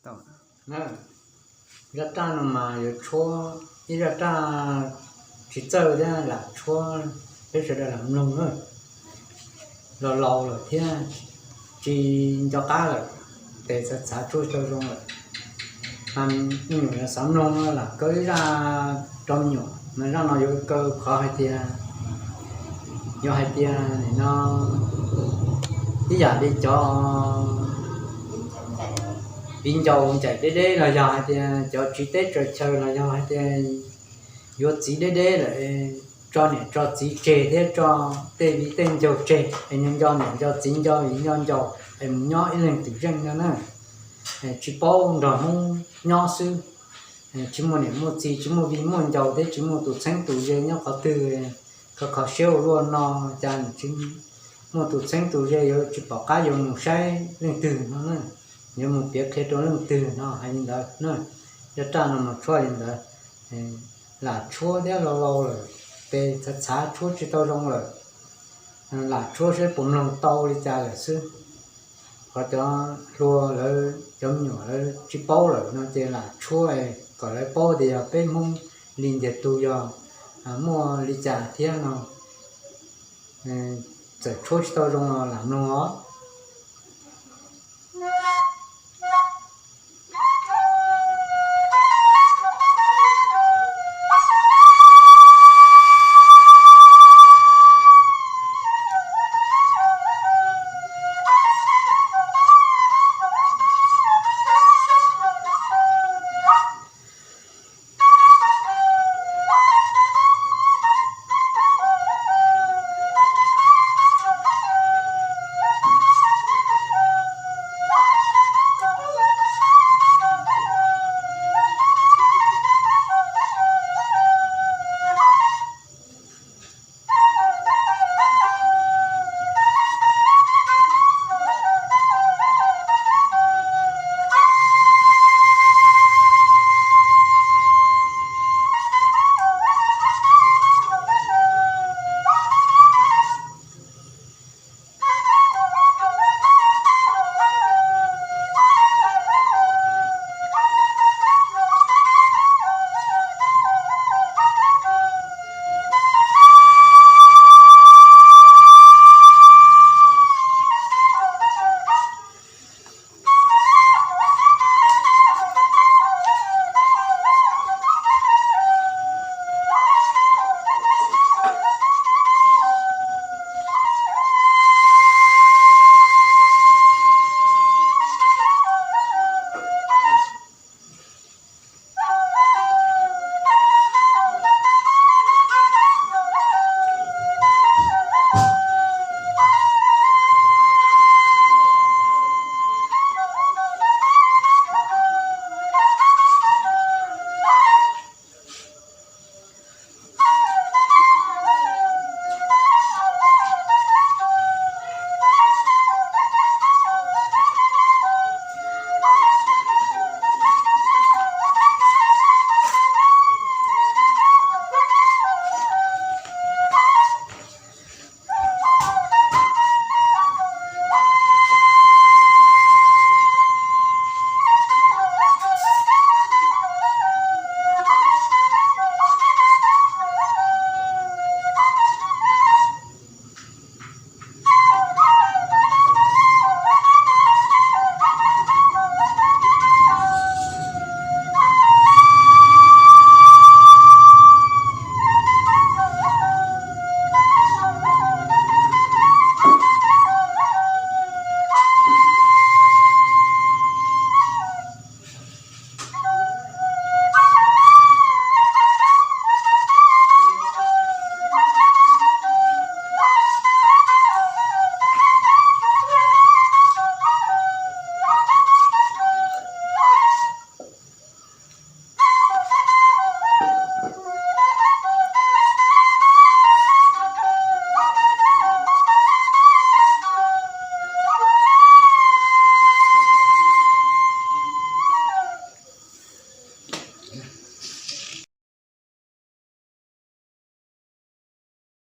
Zaj raj no mas yuav tshuab ib zaj raj tsis txawj thiab lam tshuab peb sawv daws lam mloog na. Laus laus lawm thiab tsis nco qab lawm, tes txhav txhav tshuab tsis tau zoo lawm. Mas me nyuam yuav xav mloog no lam kaw ib zaj rau me nyuam, mas zaj no yuav kaw qhov hais tias, yuav hais tias nim no ib yam li cov viv ncaus ncaim deb deb los yog hais tias cov tsiv teb tsaws chaw los yog hais tias yuav txiv deb deb lawm, tso niam tso txiv tseg thiab tso tej viv tej ncaus tseg es nco nco niam nco txiv nco viv nco ncaus es mus nyob ib leeg twm zeej no na. Tsis paub nrog Hmoob nyob xwb, tsis muaj niam muaj txiv, tsis muaj viv muaj ncaus thiab tsis muaj tus txheeb tus ze nyob qhov twg, kho kho siab ua luaj no, cas tsis muaj tus txheeb tus ze, yuav tsis pom qab yuav mus saib leej twg no na, yuav mus piav qhia rau leej twg no hais li ntawd na. Zaj raj no mas tshuab li ntawd, lam tshuab thiab laus laus lawm, tes txhav txhav tshuab tsis tau zoo lawm, lam tshuab saib puas mloog tau li cas lawm xwb. Qhov cov hluas lawv cov me nyuam lawv tsis paub lawm no ces lam tshuab kom lawv paub tias yog peb Hmoob li ntiag tug yog muaj li cas thiab no. Txawm tshuab tsis tau zoo los lam mloog os.